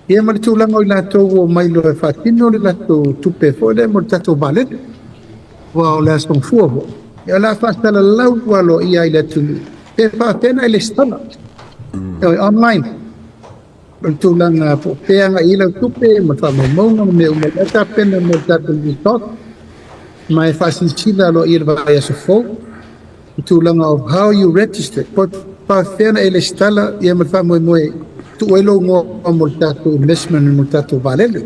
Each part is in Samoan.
Ia ma le tulaga o i latou ua omai loa e faatino le latou tupe foi lea mo le tatou vaalele, aua o le Aso Gafua foi, ia o le a faasalalau aloaia i le atunuu pe faapefea ona e resitala, ioe, online. O le tulaga po o fea e agai i ai lau tupe ma faamaumauga ma mea uma, o lea e tapena mo le tatou resort, ma e faasilasila aloaia i le vaiaso fou le tulaga of how you register, po o faapefea ona e resitala ia ma le faamoemoe e tuu ai lou igoa mo le tatou investment mo le tatou vaalele.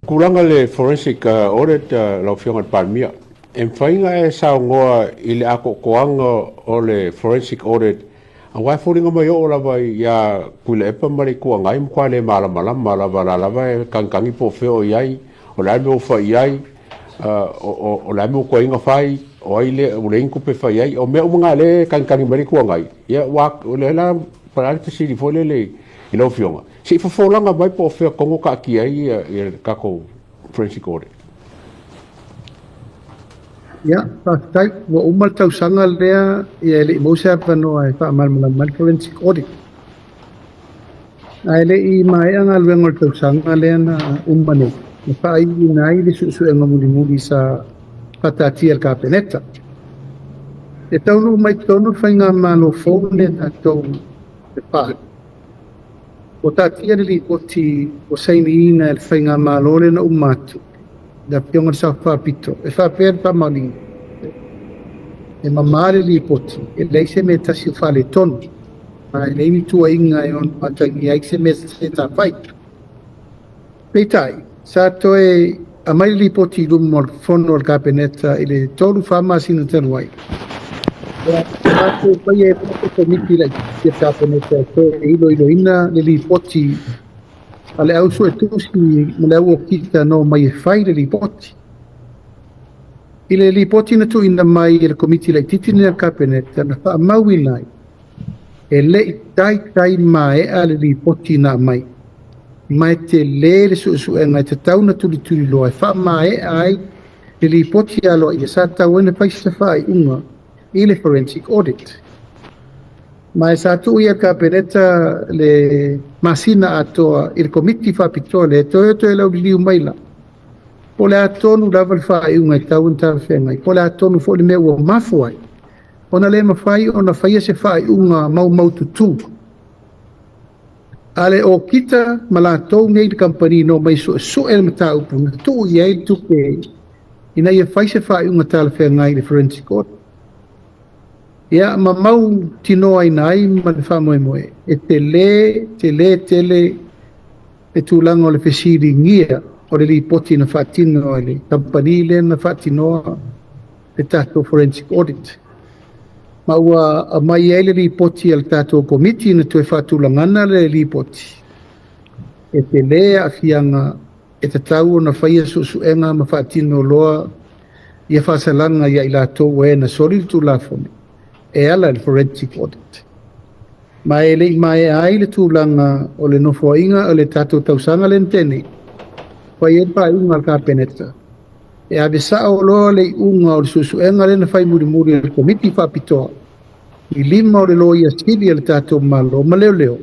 Tulaga le forensic audit lau Afioga i le Palemia, e mafai ona e saunoa i le atoatoaga o le forensic audit aua e foliga mai oo lava ia Tuilaepa ma le Itu Agai matua le malamalama lava, o la lava e tagitagi po o fea o i ai, o le a le mea ua fai i ai, o le a le mea ua tuai ona fai, o ai lea ua leai ni tupe e fai ai. O mea uma na o lea e tagitagi mai le Itu Agai, ia ua, o lea la po o le a le fesili foi lele i lau Afioga, se i fofolaga mai po o fea tonu taatia ai le tatou forensic audit. Ia, faafetai. Ua uma le tausaga lea, ia e le i maua se avanoa e faamalamalama ai le forensic audit. Ae le i maea galuega o le tausaga lea na uma nei, na faaiuina ai le suesuega mulimuli sa faataatia e le Kapeneta. E taunuu mai totonu le faigamalo fou lenei a tatou e fa, ua taatia le lipoti ua sainiina e le faigamalo lea na uma atu, le Afioga i le Sao Faapito, e faapea le faamaoniga, e mama le lipoti, e leai se mea e tasi o faaletonu, ma e leai ni tuuaiga e ono atagia ai se mea se sa fai. Peitai, sa toe aumai le lipoti i luma o le fono a le Kapeneta i le 3-4 masina talu ai. Sa toe faia e le Komiti Laitiiti a le Kapeneta e toe iloiloina le lipoti a le au suetusi ma le au okita na omai e fai le lipoti. I le lipoti na tuuina mai e le Komiti Laitiiti lenei a le Kapeneta, na faamauina ai e le i taitai maea le lipoti na aumai, ma e tele le suesuega e tatau ona tulituliloa e faamaea ai le lipoti aloaia sa tatau ai ona fai se faaiuga i le forensic audit. Ma e sa tuu i ai e le Kapeneta le masina atoa i le Komiti Faapitoa lea e toe o toe lauliliu maila po o le a tonu lava le faaiuga e tatau ona talafeagai, po o le a tonu foi le mea ua mafua ai ona le mafai ona faia se faaiuga maumaututu a le okita ma latou nei le kamupani na omai suesue le mataupu na tuu i ai le tupe ina ia fai se faaiuga talafeagai i le forensic audit. Ia, ma mautinoaina ai ma le faamoemoe e tele, tele tele le tulaga o le fesiligia o le lipoti na faatino e le kamupani lea na faatinoa le tatou forensic audit. Ma ua aumai ai le lipoti a le tatou komiti na toe faatulagana le lipoti e tele aafiaga e tatau ona faia suesuega ma faatino loa ia faasalaga ia i latou e na soli le Tulafono e ala i le forensic audit. Ma e le i maea ai le tulaga o le nofoaiga o le tatou tausaga lea na tea nei, fai ai le faaiuga a le Kapeneta e ave sao loa le iuga o le suesuega lea na fai mulimuli e le Komiti Faapitoa i lima o le Loia Sili a le tatou Malo ma leoleo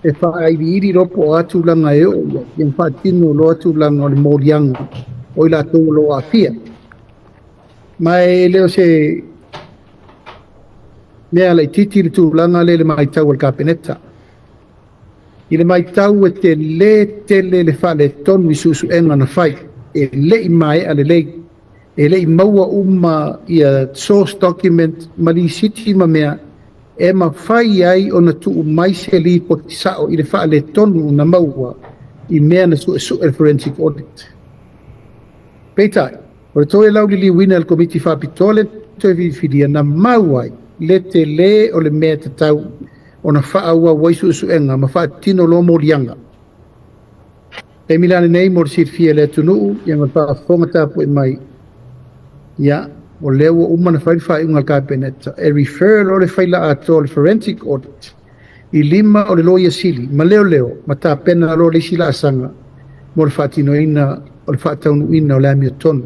e faailiili loa po o a tulaga e oo i ai, ia ma faatino loa tulaga o le moliaga o i latou o lo o aafia. Ma e le o se mea laitiiti le tulaga lea i le matau a le Kapeneta. I le matau e tele tele le faaletonu i suesuega na fai, e le i maea lelei, e le i maua uma ia source document ma lisiti ma mea e mafai ai ona tuu mai se lipoti sao i le faaletonu na maua i mea na suesue le forensic audit. Peitai, o le toe lauliliuina e le Komiti Faapitoa le toe filifilia na mau ai le tele o le mea e tatau ona faaauau ai suesuega ma faatino loa moliaga. Taimi la lenei mo le silafia e le atunuu ia ma le faafofoga tapuai mai, ia, o lea ua uma ona fai le faaiuga a le Kapeneta e refer loa le faila atoa o le forensic audit i lima o le Loia Sili ma leoleo ma tapena loa le isi laasaga mo le faatinoina o le faataunuuina o le amiotonu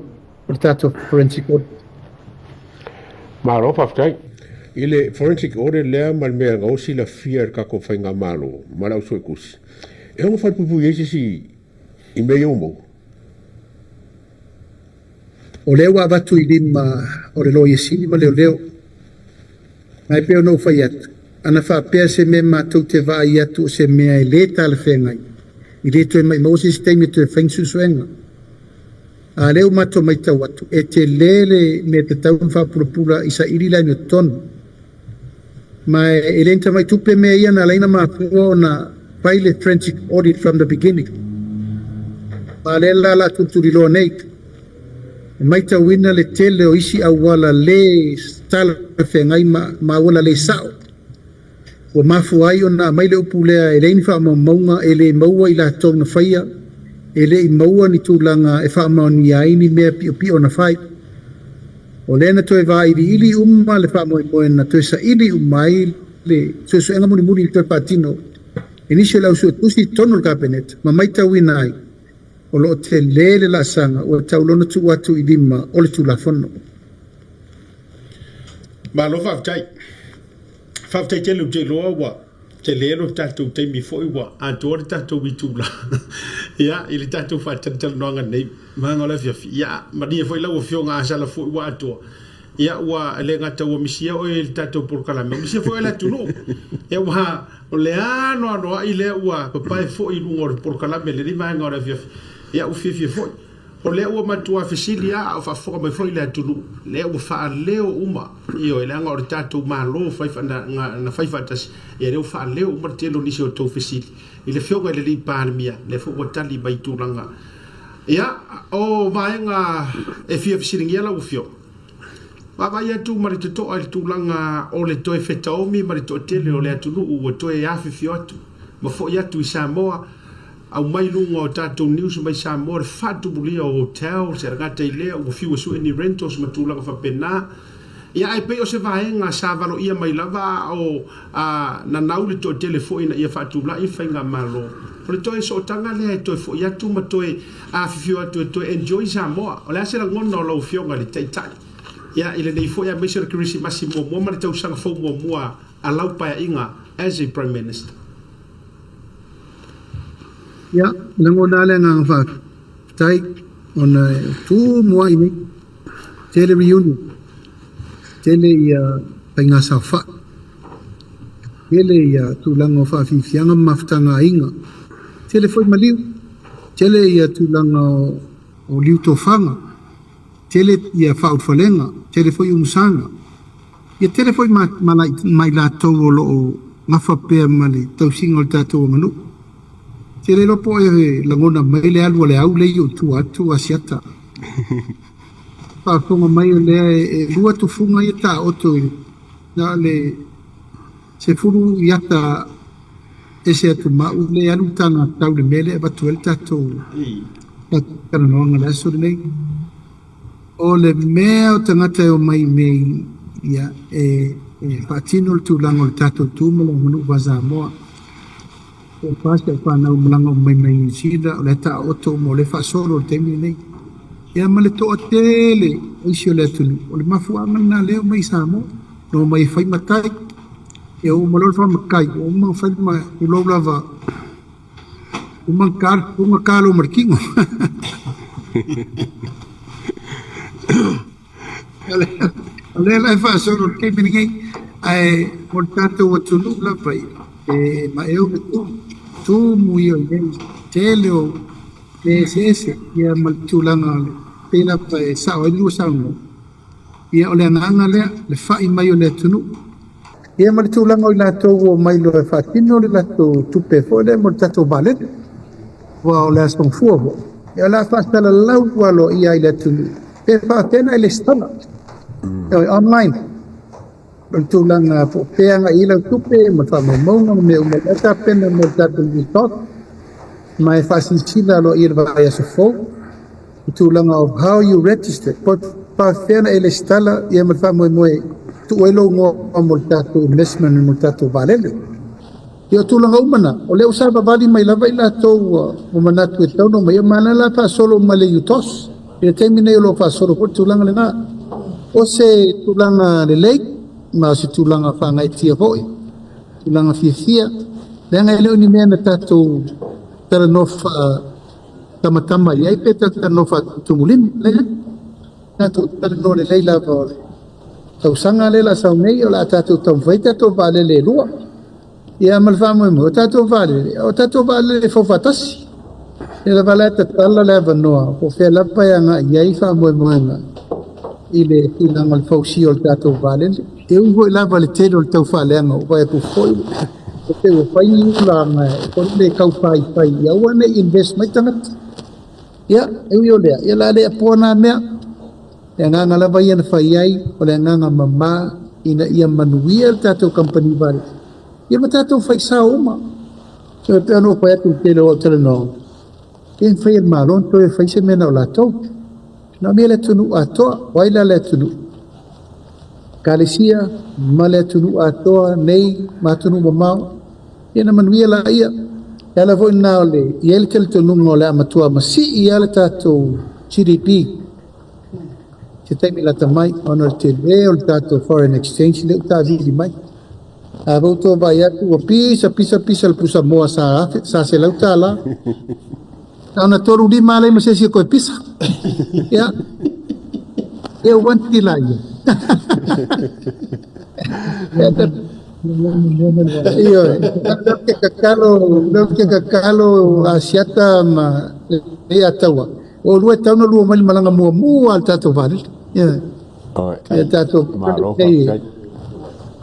o le tatou forensic audit. Malo faafetai. I le forensic audit lea ma le mea na o silafia e le tatou faigamalo ma le au suetusi, e ono falepuipui ai se isi i mea ia ua maua. O lea ua avatu i lima o le Loia Sili ma Leoleo. Ma e pei ona ou fai atu, ana faapea se mea matou te vaai atu o se mea e lē talafeagai, e le toe maʻimau se isi taimi e toe fai ni suesuega. A lea ua matou matau atu, e telē le mea tatau ona faapulapula i saili le amiotonu. Ma e le ni tamai tupe mea ia na ala ai ona mafua ona fai le forensic audit from the beginning. Ma lea la o le a tulituliloa nei. E matauina le tele o isi auala lē talafeagai ma auala lē sao ua mafua ai ona aumai le upu lea e leai ni faamaumauga, e le maua i latou na faia, e le i maua ni tulaga e faamaonia ai ni mea piopio na fai. O lea na toe vailiili uma le faamoemoe na toe saili uma ai le suesuega mulimuli i toe faatino e nisi o le au suetusi i totonu o le Kapeneta ma matauina ai o lo o telē le laasaga ua tatau loa ona tuu atu i lima o le Tulafono. Malo faafetai. Faafetai tele ou te iloa ua tele lo tatou taimi foi ua atoa le tatou itula ia i le tatou faatalatalanoaga nei vaega o le afiafi. Ia malie foi lau Afioga a sala foi ua atoa. Ia ua le gata ua misia oe i le tatou polokalame, ua misia foi oe i le atunuu. Ia ua o le anoanoai lea ua papae foi i luga o le polokalame i lenei vaega o le afiafi. Ia ua fiafia foi. O lea ua matua fesili lava a o faafofoga mai foi le atunuu, lea ua faaleo uma, ioe, leaga o le tatou Malo fai, na, na fai faatasi, ia lea ua faaleo uma le tele o nisi o tou fesili i le Afioga i le alii Palemia, lea foi ua tali mai i tulaga. Ia, o vaega e fia fesiligia lau Afioga, vaavaai atu ma le totoa i le tulaga o le toe fetaomi ma le toatele o le atunuu ua toe afifio atu ma foi atu i Samoa, Aumai i luga o tatou news mai Samoa le faatumulia o hotels, e le gata i lea ua fiu e sue ni rentals ma tulaga faapena. Ia ae pei o se vaega sa valoia mai lava a o nanau le toatele foi ina ia faatulai le faigamalo. O le toe sootaga lea e toe foi atu ma toe afifio atu e toe enjoy Samoa. O le a se lagona o lau Afioga i le Taitai ia i lenei foi aemaise o le Kerisimasi muamua ma le tausaga fou muamua a lau Paeaiga as a Prime Minister? Ia, lagona lava le agaga faafetai ona e tumu ai nei, tele reunion, tele ia faiga saofai, tele ia tulaga o faafiafiaga ma mafutaga aiga, tele foi maliu, tele ia tulaga o liu tofaga, tele ia faaulufalega, tele foi umusaga. Ia tele foi ma i latou o lo o gafa pea ma le tausiga o le tatou aganuu. Ou te le iloa po o e lagona mai le alu a le au lea i ou tua atu Asiata. Faafofoga mai o lea e lua tufuga ia taoto i na o le 10 iata ese atu ma au lea e alu le taga tau i le mea lea e avatu ai le tatou talanoaga i le aso lenei. O le mea o tagata e omai nei, ia, e, e faatino le tulaga o le tatou tu ma le aganuu faa-Samoa. Po o fa si au fanau malaga uma mai mai Niu Sila, o lea taoto uma, o lea faasolo i le taimi lenei. Ia ma le toatele o isi o le atunuu, o le mafuaaga lena lea e omai i Samoa, na omai e fai matai. Ia ua uma loa le faamatai, ua uma ona fai ma tulou lava, Uma uma kalo ma le tino. O lea la e faasolo i le taimi lenei, ae mo le tatou atunuu lava ia, e maeu le tumu, tumu ia i nei tele o mea eseese ia ma le tulaga o le pei lava e sao ai le lua saunoaga. Ia o le agaga lea, le fa'i mai o le atunuu. Ia ma le tulaga o i latou ua omai loa e faatino le latou tupe foi lea mo le tatou vaalele, aua o le Aso Gafua foi, ia o le a faasalalau aloaia ai i le atunuu pe faapefea ona e resitala, online. O le tulaga po o fea e agai i ai lau tupe ma le faamaumauga ma mea uma, o lea e tapena mo le tatou UTOS, ma e faasilasila aloaia i le vaiaso fou i tulaga of how you register, po o faapefea ona e resitala ia ma le faamoemoe e tuu ai lou igoa mo le tatou investment mo le tatou vaalele. Ia o tulaga uma na, o lea ua savavali mai lava i latou ua manatu e tatau ona omai, ma o lea la e faasolo uma e le UTOS. I le taimi nei o lo o faasolo foi le tulaga lena. O se tulaga lelei ma o se tulaga faagaeetia foi, tulaga fiafia, leaga e le o ni mea na tatou talanoa faatamatama i ai pe talanoa faatumulima. Leai, tatou talanoa lelei lava o le tausaga lea o le a sau nei, o le a tatou taumafai tatou vaalele e lua. Ia ma le faamoemoe, o tatou vaalele, o tatou vaalele e faufaatasi. Lea lava la e tatala le avanoa, po o fea lava e agai i ai faamoemoega i le tulaga o le fausia o le tatou vaalele. E ui foi lava i le tele o le taufaaleaga, ua vaai atu foi e pei ua fai ni ulaga e le tau faifai ia aua ne i invest mai tagata. Ia, e ui o lea, ia o le a le apoa na mea. Le agaga lava ia na fai ai, o le agaga mama ina ia manuia le tatou kamupani vaalele, ia ma tatou faisao uma. E pei ona ou fai atu i le tele o au talanoaga, e mafai e le Malo ona toe fai se mea na o latou. Na o mea le atunuu atoa, o ai la le atunuu? Ekalesia ma le atunuu atoa nei ma atunuu mamao, ia na manuia laia. E ala foi lena o le i ai le talitonuga o le a matua masii lava le tatou GDP se taimi lata mai ona o le tele o le tatou foreign exchange lea ua taavili mai. A ua outou vaai atu ua pisa pisa pisa le pusamoa sa afe sa $100. Na ona 35 lava leai ma se isi e toe pisa. Ia, ia ua anti laia. Ioe, lea ou te tatalo, lea ou te tatalo Asiata ma Leiataua, o oulua e tatau ona lua mai le malaga muamua a le tatou vaalele. Ioe. Ia tatou Malo faafetai.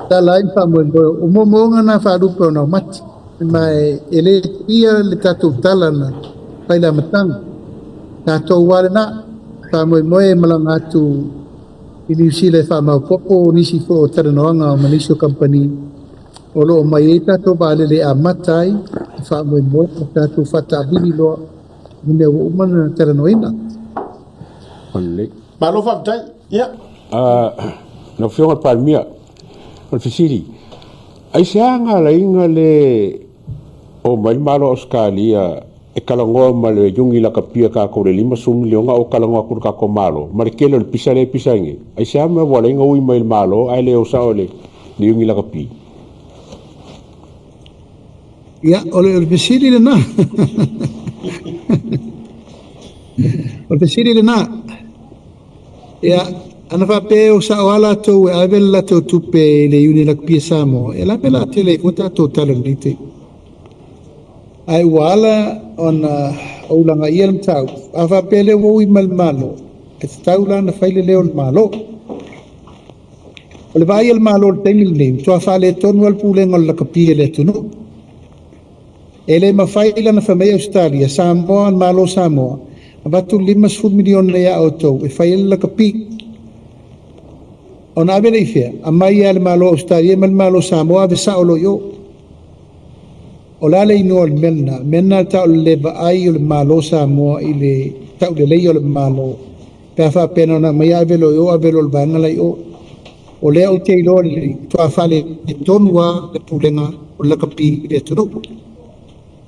Tala ai ma faamoemoe. O moomooga na faalupe o naumati. Ma e le tuia le tatou tala na fai i le amataga. Tatou lava lena. Faamoemoe e malaga atu i Niu Sila e faamaopoopo nisi foi o talanoaga ma nisi o kamupani o lo o mai ai tatou vaalele e amata ai le faamoemoe ma tatou faataavili loa i mea ua uma ona talanoaina. Lelei. Malo faafetai. Ia. Lau Afioga i le Palemia, o le fesili, aisea na ala ai ona le omai le Malo o Ausetalia e talanoa ma le Iuni Lakapia tatou i le 50 miliona o talanoa atu i le tatou Malo ma le tele o le pisa lea e pisa ai nei? Aisea mea ua ala ai ona ui mai i le Malo ae le o sao i le Iuni Lakapi? Ia, o le fesili lena. O le fesili lena. Ia, ana faapea e o sao lava latou e ave le latou tupe i le Iuni Lakapia Samoa, ia o le a le mea o le a tele ai fua tatou tala i lenei taimi? Ae ua ala ona ou lagaia le mataupu, a faapea o lea ua ui mai le Malo, e tatau la ona fai le leo o le Malo. O le vaai a le Malo i le taimi lenei, ua matua faaletonu lava le pulega o le lakapi a le atunuu. E le mafai la ona fai mai Ausetalia, Samoa, le Malo o Samoa, avatu le 50 miliona ia outou e fai ai le lakapi. Ona ave lea i fea? Aumai lava e le Malo o Ausetalia ma le Malo o Samoa ave sao loa i o. O le a le igoa o le mea lena? O le mea lena e tau o le le vaai o le Malo o Samoa i le tauleleia o le Malo pe a faapea na ona aumai ave loa i o ave loa i le vaega la i o. O lea ou te iloa lelei, matua faaletonu lava le pulega o le lakapi i le atunuu.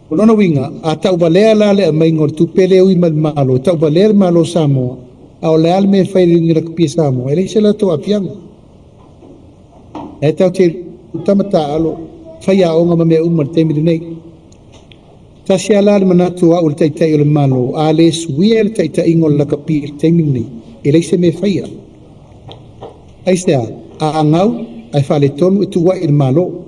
O lona uiga, a tauvalea la le aumaiga o le tupe lea e ui mai i le Malo, e tauvalea le Malo o Samoa, a o le a le mea e fai e le Iuni Lakapi a Samoa? E leai se latou aafiaga. E tatou te tama taaalo, faiaoga ma mea uma i le taimi lenei. Tasi lava la le manatu o au o le Taitai o le Malo, a le suia le taitaiga o le lakapi i le taimi lenei, e leai se mea e faia. Aisea? A gau ae faaletonu e tuuai i le Malo.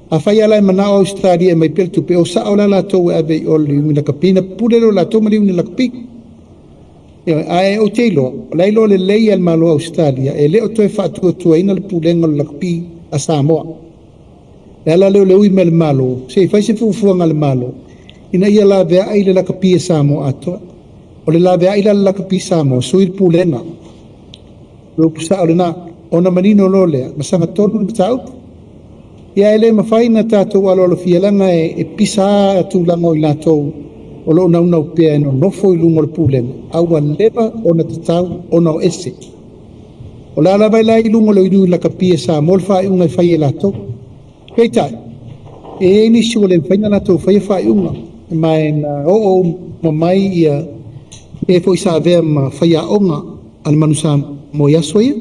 Afai lava la e manao Ausetalia e aumai pea le tupe, o sao la latou e ave i o i le Iuni Lakapi, ona pule lea o latou ma le Iuni Lakapi. Ae ou te iloa, o la e iloa lelei e le Malo o Ausetalia, e le o toe faatuatuaina le pulega o le lakapi a Samoa. Le ala lea o le ui mai le Malo, se i fai se fuafuaga a le Malo, ina ia laveai le lakapi a Samoa atoa. O le laveai la o le lakapi Samoa, sui le pulega. O le upu sao lena, ona manino loa lea, ma sagatonu le mataupu. Ia e le mafai ona tatou aloalofia leaga e pisa lava tulaga o i latou o lo o naunau pea e nonofo i luga o le pulega, a ua leva ona tatau ona o ese. O le a lava la i luga o le Iuni Lakapi a Samoa le faaiuga e fai e latou. Peitai, e i ai nisi ua le mafai ona latou faia faaiuga, ma e na oo uma mai ia e foi sa avea ma faiaoga a le Manu Samoa. Samoa i aso ia,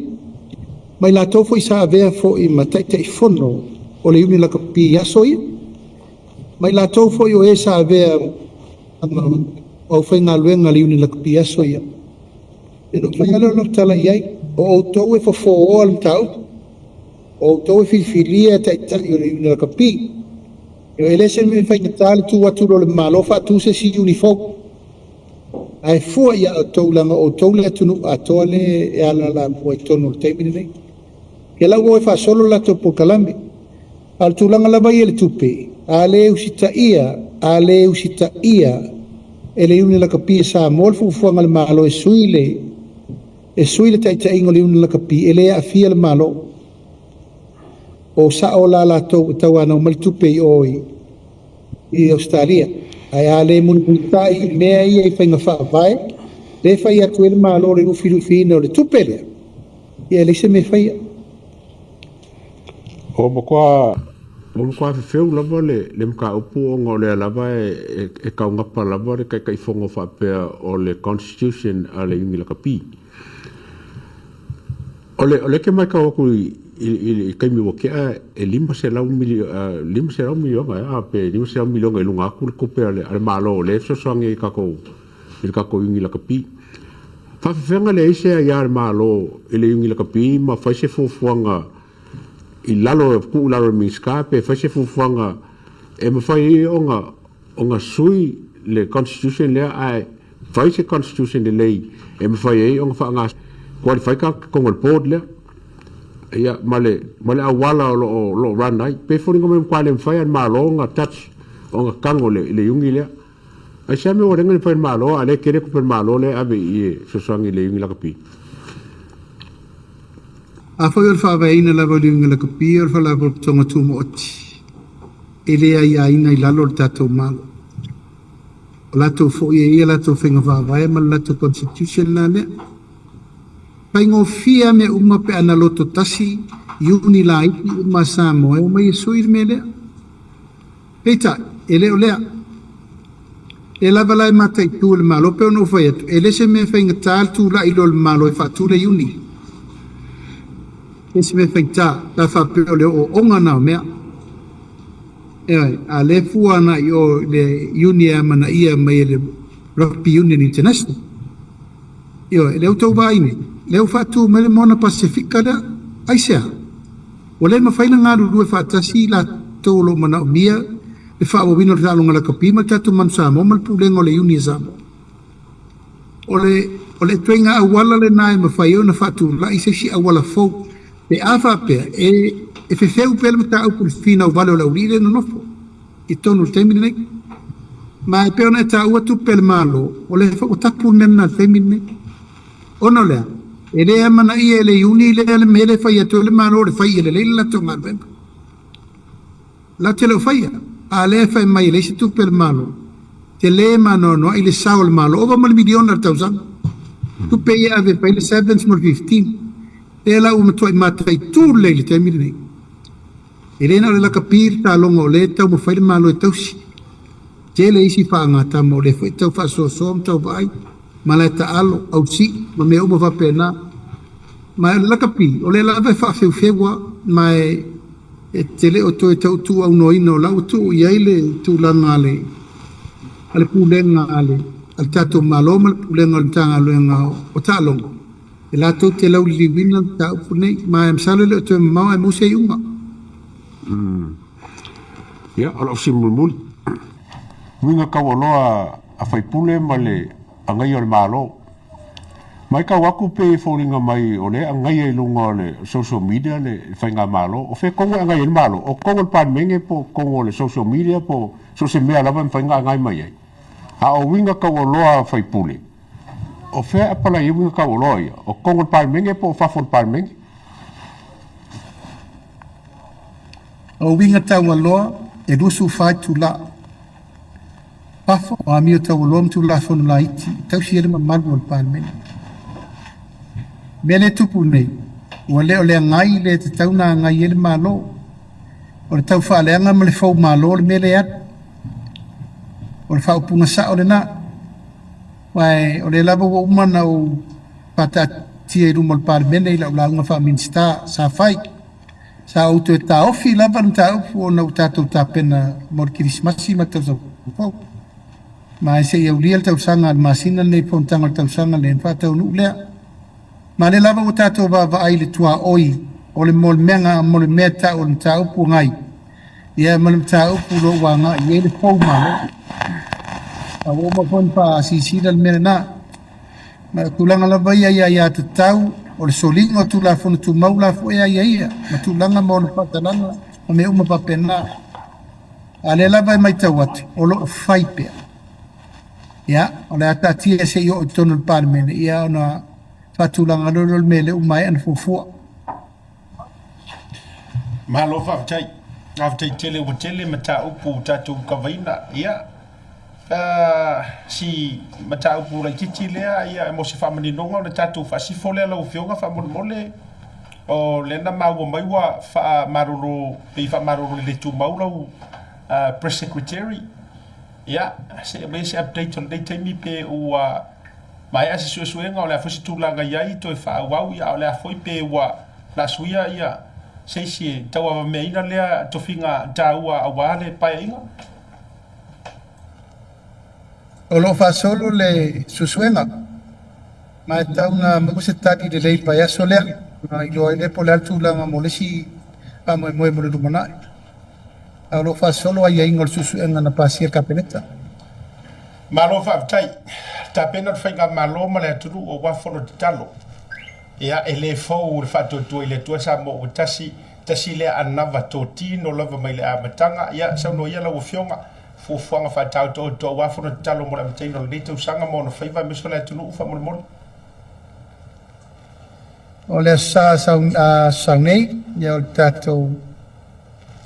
ma i latou foi sa avea foi ma Taitaifono o le Iuni Lakapi i aso ia, ma i latou foi o e sa avea ma aufaigaluega a le Iuni Lakapi i aso ia. Ia ona ou fai lava lea o lau tala i ai, o outou e fofooa le mataupu, o outou e filifilia taitai o le Iuni Lakapi. E le se mea faigata le tu atu loa o le Malo faatu se isi iuni fou. Ae fua ia outou leaga o outou le atunuu atoa le e alaala i totonu o le taimi lenei. Ia la ua o e faasolo le latou polokalame. A o le tulaga lava ia i le tupe, a le usitaia, a le usitaia e le Iuni Lakapi a Samoa le fuafuaga a le Malo e sui le e sui le taitaiga o le Iuni Lakapi, e le aafia le Malo. O sao la latou e tauanau mai le tupe i o i Ausetalia. Ae a le mulimulitai i mea ia i faiga faavae, le fai atu ai le Malo i le lufilufiina o le tupe lea, ia e leai se mea e faia. Ua matua ua matua fefeu lava le le mataupu ona o lea lava e e taugapa lava le Taitaifono faapea o le Constitution a le Iuni Lakapi. O le o lea e te matau atu i i le taimi ua tea e $500 $500 miliona ea pe $500 miliona i luga atu le tupe a le Malo o lea e fesoasoani ai i tatou i le tatou Iuni Lakapi. Faafefea leai se aia a le Malo i le Iuni Lakapi ma fai se fuafuaga i lalo tuu i lalo o le Minisita pe fai se fuafuaga e mafai ai ona ona sui le constitution lea ae fai se constitution lelei e mafai ai ona faaaoga qualify tagata i totonu o le board lea ia ma le ma le auala o lo o lo o run ai. Pe foliga mai matua le mafai e le Malo ona touch ona tago i le iuni lea. Aisea mea ua lenga le mafai e le Malo a o lea e tele tupe a le Malo lea e ave i i e fesoasoani i le iuni lakapi. Afai o le faavaeina lava o le iuni lakapi o le Faalapotopotoga Tumaoti, e le aiaina i lalo o le tatou Malo. O latou foi e i ai a latou faiga faavae ma le latou constitution la lea. Faigofie lava mea uma pe a na loto tasi iuni laiti uma a Samoa e omai e sui le mea lea. Peitai, e le o lea. Lea lava la e mataitu e le Malo, pei ona ou fai atu, e le se mea faigata le tulai loa o le Malo e faatu le iuni. E le se mea faigata, pe a faapea o le ooooga lena o mea. Ioe, a o lea e fua agai i o i le iuni e amanaia mai e le Rugby Union International. Ioe, lea ua outou vaai nei, lea ua faatu mai le Moana Pasefika lea. Aisea? Ua le mafai ona galulue faatasi i latou o lo o manaomia le faaauauina o le taaloga lakapi ma le tatou Manu Samoa ma le Pulega o le Iuni a Samoa. O le, o le ituaiga auala lena e mafai ai ona faatulai se isi auala fou pe a faapea e, e fefeu pea le mataupu i le finau vale o le aualii lea e nonofo i totonu o le taimi lenei. Ma e pei ona e taua tupe a le Malo, o lea foi ua tapu le mea lena i le taimi lenei. Ona o le a? E le amanaia e le iuni lea le mea lea e fai atu ai le Malo o le fai ia lelei le latou galuega. Latou te le o faia, a o lea e fai mai e leai se tupe a le Malo. Tele ma anoanoai le sao o le Malo, ova ma le miliona i le tausaga. Tupe ia e ave e fai le sevens ma le fifteen. Lea la ua matuai mataitu lelei i le taimi lenei. E le na o le lakapi le taaloga o lea e taumafai le Malo e tausi. Tele isi faagatama o lea foi e tau faasoasoa ma tau vaai, malae taalo, ausii ma mea uma faapena. Ma o le lakapi, o lea lava e faafeufeu lava, ma e te le o toe tau tuuaunoaina o la ua tuu i ai le tulaga a le a le pulega a le a le tatou Malo ma le pulega o le Matagaluega o Taaloga, e latou te lauliliuina le mataupu lenei, ma e masalo e le o toe mamao ae maua se iuga. Ia, o lau fesili mulimuli, uiga taualoa a faipule ma le agaia o le Malo. Matau atu pei e foliga mai o lea e agaia i luga o le social media le faigamalo. O fea tonu e agaia ai le Malo? O totonu o le Palemene po o totonu o le social media po o so o se mea lava e mafai ona agai mai ai. A o uiga taualoa a faipule, o fea e apalai ai uiga taualoa ia? O totonu o le Palemene po o fafo o le Palemene? O uiga taualoa e 24 itula. Fafo o amio taualoa ma Tulafono laiti e tausi ai le mamalu o le Palemene. O mea lea e tupu nei, ua le o le agai lea e tatau ona agai ai le Malo. O le tau faaleaga ma le fou malo le mea lea e alu. O le faaupuga sao lena. Aua o lea lava ua uma ona ou faataatia. faataatia i luma o le Palemene i lau lauga faa-Minisita sa fai. Sa ou toe taofi lava le mataupu ona ua tatou tapena mo le Kerisimasi ma le tausaga fou. Ma e se i aulia le tausaga a le masina lenei i fonotaga o le tausaga lenei ona faataunuu lea. Ma lea lava ua tatou vaavaai i le tuaoi o le molimega mo le mea tau o le mataupu agai ia ma le mataupu o lo o ua agai i ai le fou Malo. A ua uma foi ona faasilasila le mea lena. Ma o tulaga lava ia i aiatatau o le soliga o Tulafono Tumau la foi e aiaia ma tulaga ma ona faatalaga ma mea uma faapena. A lea lava e matau atu o lo o fai pea. Ia, o le a taatia se i oo i totonu o le Palemene, ia ona faatulaga loa lea o le mea lea ua maea ona fuafua. Malo faafetai. Faafetai tele ua tele mataupu ua tatou kavaina. Ia, si mataupu laitiiti lea ia mo se faamaninoga o le tatou faasifo lea lau Afioga faamolemole o lea na maua mai ua faamalolo pei faamalolo le le tumau lau Press Secretary. Ia, se i aumai se update o lenei taimi pe ua maea se suesuega o le a foi se tulaga i ai toe faaauau, ia a o le a foi pe ua na suia ia se isi e tauavameaina lea tofiga taua aua le paeaiga. O lo o faasolo le suesuega, ma e tatau ona maua se tali lelei i le vaiaso lea, ona iloa ai lea po o le a le tulaga mo le isi faamoemoe mo le lumanai. A o lo o faasolo aiaiga o le suesuega na pasia e le Kapeneta. Malo faafetai. Tapena le Faigamalo ma le atunuu aua fono tatalo. Ia, e le fou le faatuatua i le Atua Samoa ua tasi, tasi lea anava totino lava mai le amataga. Ia, saunoa ia lau Afioga, fuafuaga faataotooto aua fono tatalo mo le amataina o lenei tausaga ma ona faiva aemaise o le atunuu faamolemole. O le Aso Sa sau nei, ia o le tatou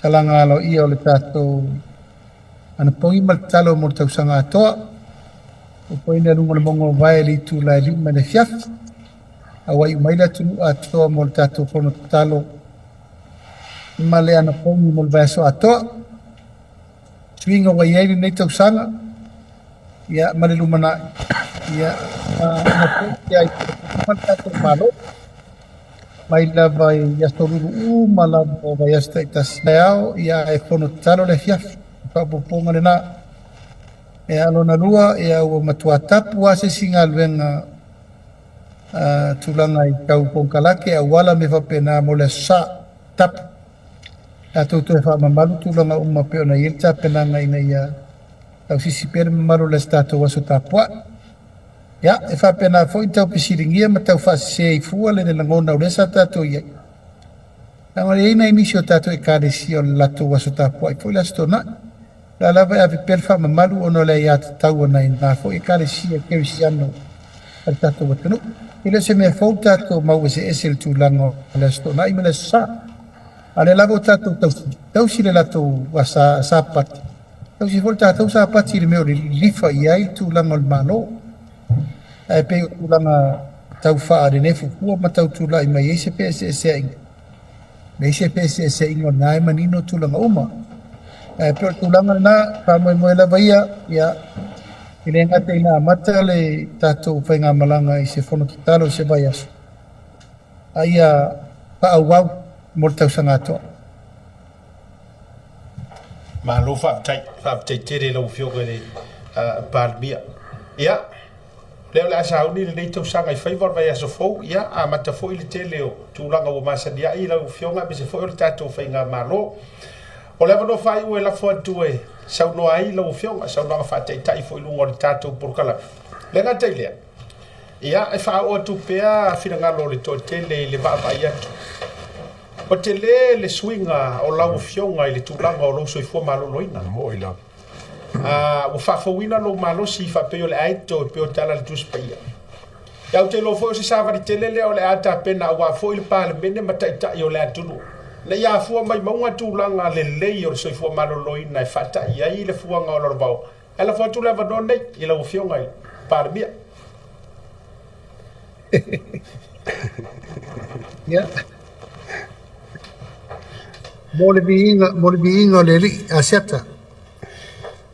talaga aloaia o le tatou anapogi ma le tatalo mo le tausaga atoa. Ua poina i luga o le mauga o Vae i le itula e 5 i le afiafi. A ua iu mai le atunuu atoa mo le tatou fono tatalo ma le anapogi mo le vaiaso atoa. Suiga ua i ai lenei tausaga, ia, ma le lumanai, ia, na foi ai ma le tatou Malo mai lava i aso lulu uma lava o vaiaso taitasi taeao, ia, e fono tatalo le afiafi, faaopoopoga lena. Ia, lona lua, ia, ua matua tapu lava se isi galuega tulaga i tau konekarate, auala mea faapena mo le Aso Sa, tapu. Tatou toe faamamalu tulaga uma pei ona i ai le tapenaga ina ia tausisi pea le mamalu o le tatou aso tapuai. Ia, e faapena foi ona tau fesiligia ma tau faasese ai fua le lagona o lea sa tatou i ai. Leaga e i ai nai nisi o tatou ekalesia o le latou aso tapuai foi le Aso Toonai. O la lava e ave pea le faamamalu ona o le aiatatau a nai na foi ekalesia kerisiano a le tatou atunuu. E le o se mea fou le tatou mau eseese i le tulaga o le Aso Toonai ma le Aso Sa. A o lea lava ua tatou tausi, tausi le latou Sapati, tausi foi le tatou Sapati i le mea o le lilifa i ai le tulaga o le Malo. Ae pei o tulaga tau faanenefu fua ma tau tulai mai ai se feeseeseaiga, leai se feeseeseaiga o lena e manino tulaga uma. Ae pei o le tulaga lena, faamoemoe lava ia, ia, e le gata ina amata le tatou faigamalaga i se fono tatalo i se vaiaso, a ia faaauau mo le tausaga atoa. Malo faafetai, faafetai tele i lau Afioga i le Palemia. Ia, lea o le a sauni lenei tausaga i faiva o le vaiaso fou, ia, amata foi le tele o tulaga ua masani ai lau Afioga aemaise foi o le tatou faigamalo. O le avanoa faaiu e lafo atu e saunoa ai lau Afioga, saunoaga faataitai foi i luga o le tatou polokalame. Le gata i lea, ia, e faaoo atu pea finagalo o le toatele i le vaavaai atu. Ua tele le suiga o lau Afioga i le tulaga o lou soifua maloloina. Ua faafouina lou malosi faapei o le aito e pei o tala a le Tusi Paia. Ia, ou te iloa foi o se savali tele lea o le a tapena aua foi le Palemene ma Taitai o le atunuu, ina ia afua mai mauga tulaga lelei o le soifua maloloina e faata'i ai le fuaga o Lalovaoa. Ae lafo atu le avanoa lenei i lau Afioga i le Palemia. Ia. Mo le viiga, mo le viiga o le Alii, Asiata.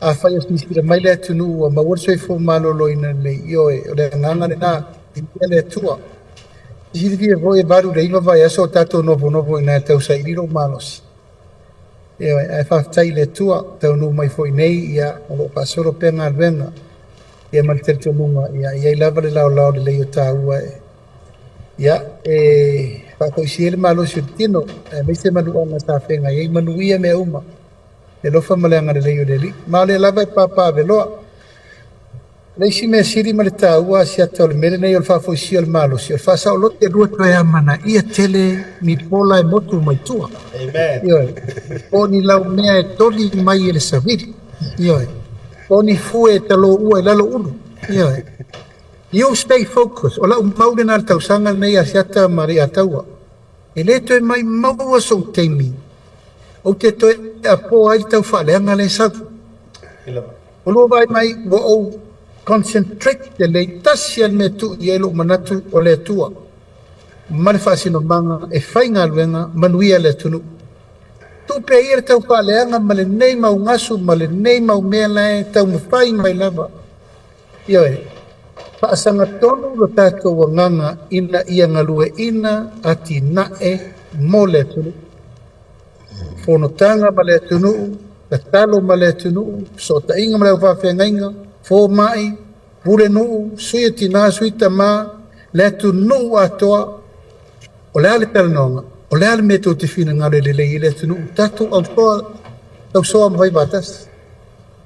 Afai o silasila mai le atunuu ua maua le soifua maloloina lelei, ioe, o le agaga lena, viia le Atua. Silafia foi e 8 i le 9 vaiaso o tatou nofonofo i ina e tausaili lou malosi. Ioe, ae faafetai i le Atua, taunuu mai foi nei, ia, o lo o faasolo pea galuega, ia ma le talitonuga, ia, e i ai lava le laolao lelei o taua e, ia, e faafoisia ai le malosi o le tino, aemaise manuaga sa feagai ai, manuia mea uma, le alofa ma le agalelei o le Alii. Ma o lea lava e papaaveloa. O le isi mea sili ma le taua asiata o le mea lenei o le faafoisia o le malosi, o le faasaoloto e lua toe amanaia tele ni pola e motu mai tua. Ioe. Po o ni laumea e toli mai e le savili. Ioe. Po o ni fue e taloua i lalo ulu. Ioe. You stay focused. O lau mau lena i le tausaga lenei asiata ma Leiataua. E le toe maimaua sou taimi ou te toe apoa ai le taufaaleaga lea e sau. Ua lua vaai mai ua ou concentrate lelei tasi a le mea tuu i ai lou manatu o le Atua ma le faasinomaga e fai galuega manuia le atunuu. Tuu pea ia le taufaaleaga ma lenei mau gasu ma lenei mau mea la e taumafai mai lava. Ioe, faasagatonu lo tatou agaga ina ia galueina atinae mo le atunuu. Fonotaga ma le atunuu, tatalo ma le atunuu, fesootaiga ma le aufaafeagaiga, fomai, pulenuu, sui o tina, sui tama, le atunuu atoa. O le a le talanoaga? O le a le mea tou te finagalo e lelei ai le atunuu? Tatou ausoa, tausoa ma fai faatasi.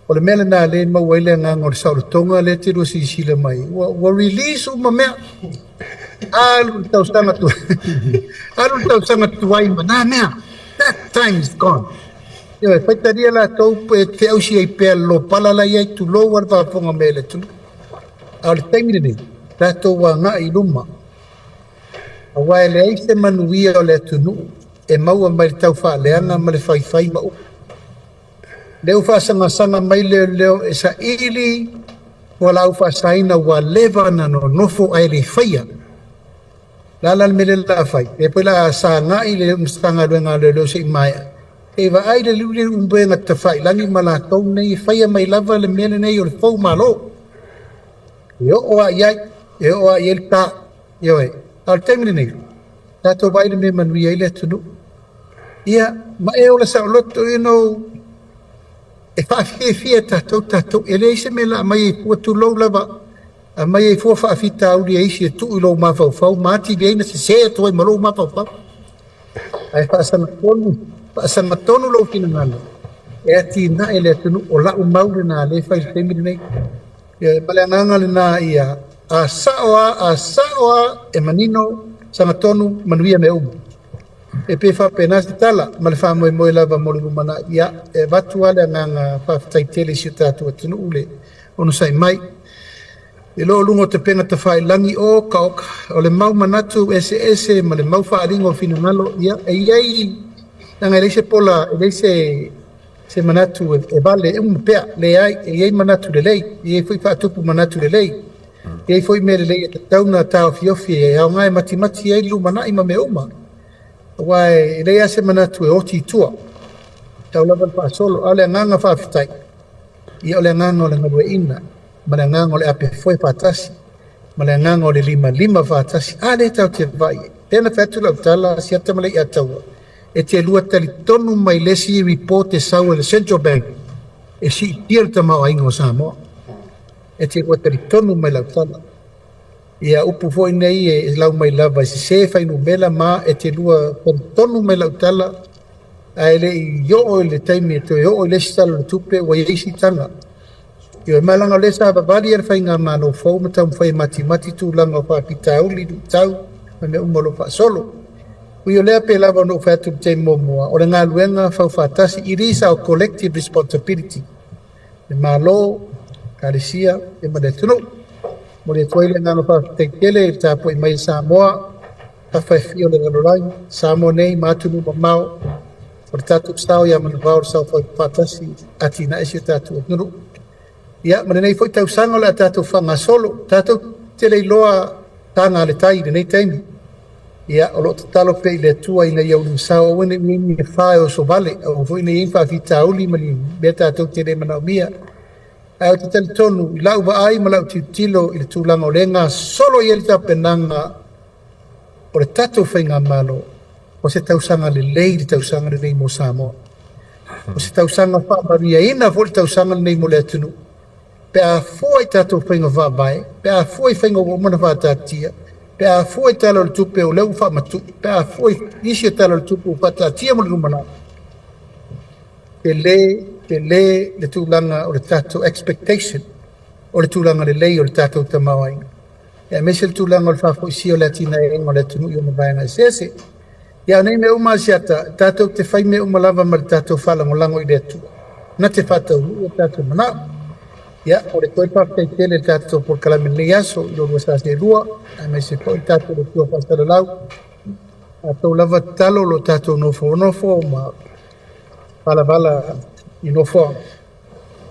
O le mea lena lea e maua ai le agaga o le saolotoga lea e te lua silasila mai ua, ua release uma mea. Alu le tausaga tu alu le tausaga tuai ma nā mea. That time is gone. Ioe, faitalia latou e feausi ai pea le lopala la i ai, tulou a le faafofoga mai a le atunuu. A o le taimi lenei, tatou agai i luma. Aua e leai se manuia o le atunuu e maua mai le taufaaleaga ma le faifai ma upu. Lea ua faasagasanga mai leoleo e saili fualaau faasaina ua leva na nonofo ae le faia. Le a la le mea lea la a fai? Pe poi la sagai le Matagaluega a Leoleo se i maea. E vaai le liu le umega tafailagi ma latou nei e faia mai lava le mea lenei o le fou malo. E oo a i ai, e oo a i ai le ta. Ioe, a o le taimi lenei, tatou vaai le mea manuia ai le atunuu. Ia, ma e ola saoloto, you know, e faafiafia e tatou tatou, e leai se mea la aumai ai fua, tulou lava, aumai ai fua faafitauli e isi e tuu i lou mafaufau ma atili ai na sese atu ai ma lou mafaufau. Ae faasagatonu, faasagatonu lou finagalo e atinae le atunuu, o lau mau lena lea e fai i le taimi lenei. Ia, ma le agaga lena ia a sao a, a sao a, e manino, sagatonu, manuia mea uma. E pei faapena se tala ma le faamoemoe lava mo le lumanai. Ia, e avatu lava le agaga faafetai tele i si o tatou atunuu le onosai mai. I lo luga o tapena tafailagi, oka oka, o le mau manatu eseese ma le mau faaaliga o finagalo, ia, e i ai, leaga e leai se pola, e leai se, se manatu e vale e uma pea, leai, e i ai manatu lelei, e i ai foi faatupu manatu lelei, e i ai foi mea lelei e tatau ona taofiofi e aoga e matimati ai le lumanai ma mea uma. Aua e leai lava se manatu e oti i tua, tau lava le faasolo, a o le agaga faafetai, ia o le agaga o le galueaiina, ma le agaga o le ape foe faatasi, ma le agaga o le limalima faatasi, a lea tatou te vaai ai. Lea na fai atu lau tala, Asiata ma Leiataua, e te lua talitonu mai le isi report e sau e le Central Bank e siitia le tamaoaiga o Samoa. E te lua talitonu mai lau tala. Ia upu foi nei e lau mai lava e sese fuainumera ma e te lua talitonu mai lau tala ae le i oo i le taimi e toe oo i le isi tala o le tupe ua i ai siitaga. Ioe, ma leaga o lea sa vavali e le faigamalo fou ma taumafai e matimati tulaga o faafitauli, luitau ma mea uma o lo o faasolo. Ui o lea, pei lava ona ou fai atu i le taimi muamua, o le galuega faufaatasi, it is our collective responsibility, le Malo, Ekalesia ma le atunuu. Momoli atu ai le agaga faafetai tele i le tapuai mai a Samoa, tafa e fia o le lalolagi, Samoa nei ma atunuu mamao, o le tatou sao ia manuvao o le sao faatasi atinae si o tatou atunuu. Ia, ma lenei foi tausaga o le a tatou faagasolo, tatou te le iloa taga a le tai i lenei taimi. Ia, o lo o tatalo pea i le Atua ina ia ulumasao aua ne i i ai ni afa e oso vale, aua foi ne i i ai ni faafitauli ma ni mea tatou te le manaomia. Ae ou te talitonu i lau vaai ma lau tilotilo i le tulaga o lea e gasolo i ai le tapenaga o le tatou faigamalo, o se tausaga lelei le tausaga lenei mo Samoa. O se tausaga faamanuiaina foi le tausaga lenei mo le atunuu. Pe a fua i tatou faiga faavae, pe a fua i faiga ua uma ona faataatia, pe a fua i Tala o le Tupe o lea ua faamatuu, pe a fua i nisi o Tala o le Tupe ua faataatia mo le lumanai, tele, tele le tulaga o le tatou expectation o le tulaga lelei o le tatou tamaoaiga, aemaise le tulaga o le faafoisia o le atinaeina o le atunuu i ona vaega eseese. Ia, o nei mea uma Asiata, tatou te fai mea uma lava ma le tatou faalagolago i le Atua, na te faataunuu o tatou manao. Ia, o le toe faafetai tele i le tatou polokalame i lenei aso i lo lua sa seelua, aemaise foi le tatou Atua faasalalau, tatou lava tatalo o lo tatou nofonofo ma valavala i nofoaga.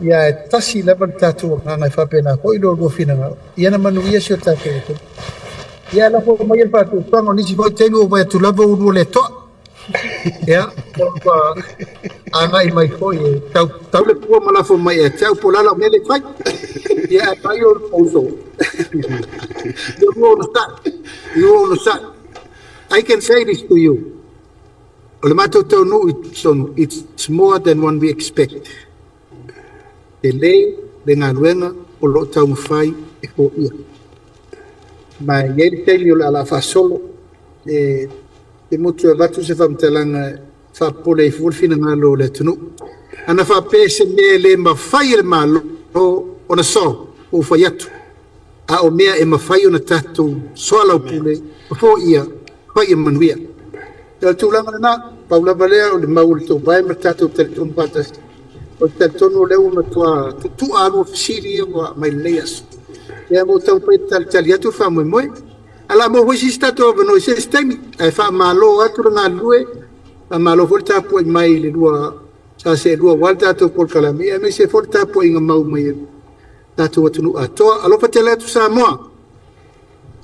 Ia, e tasi lava le tatou agaga e faapena foi lo lua finagalo, ia na manuia si o tatou atunuu. Ia, lafo mai le faatuatuaga o nisi foi taimi ua vai atu lava ua lua le toa. Ia, ua agai mai foi e tau, tau le pua ma lafo mai e te au po lala o mea le fai. Ia, e mai o le pouso. You onosai. You onosai. I can say this to you. O le matou taunuu i totonu, it's more than one we expect. Tele le galuega o lo o taumafai e foia. Ma e i ai le taimi o le a faasolo e te motu e avatu se faamatalaga e faapopole ai fua le finagalo o le atunuu. Ana faapea se mea e le mafai e le Malo ona solve, ua ou fai atu. A o mea e mafai ona tatou soalaupule ma foia, fai ia manuia. O le tulaga lena, pau lava lea o le mau o le tou vae ma le tatou talitonu faatasi. O le talitonu o lea ua matua tutua lua fesili ia ua aumai lenei aso. Ia, mo taumafai e talitali atu le faamoemoe. Ala mo foi sisi tatou avanoa i se isi taimi. Ae faamalo atu le galulue, faamalo foi le tapuai mai i le lua sa seelua aua le tatou polokalame, aemaise foi le tapuaiga mau mai e le tatou atunuu atoa. Alofa tele atu Samoa,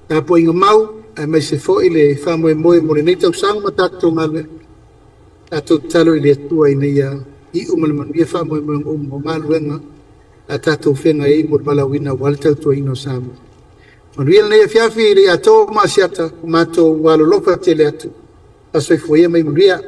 tapuaiga mau, aemaise foi le faamoemoe mo lenei tausaga ma tatou galuega. Tatou tatalo i le Atua ina ia iu ma le manuia faamoemoega uma o galuega a tatou feagai ai mo le valaauina aua le tautuaina o Samoa. Manuia lenei afiafi i le atoa ma Asiata, o matou alolofa tele atu. Fasoifua ia mai manuia.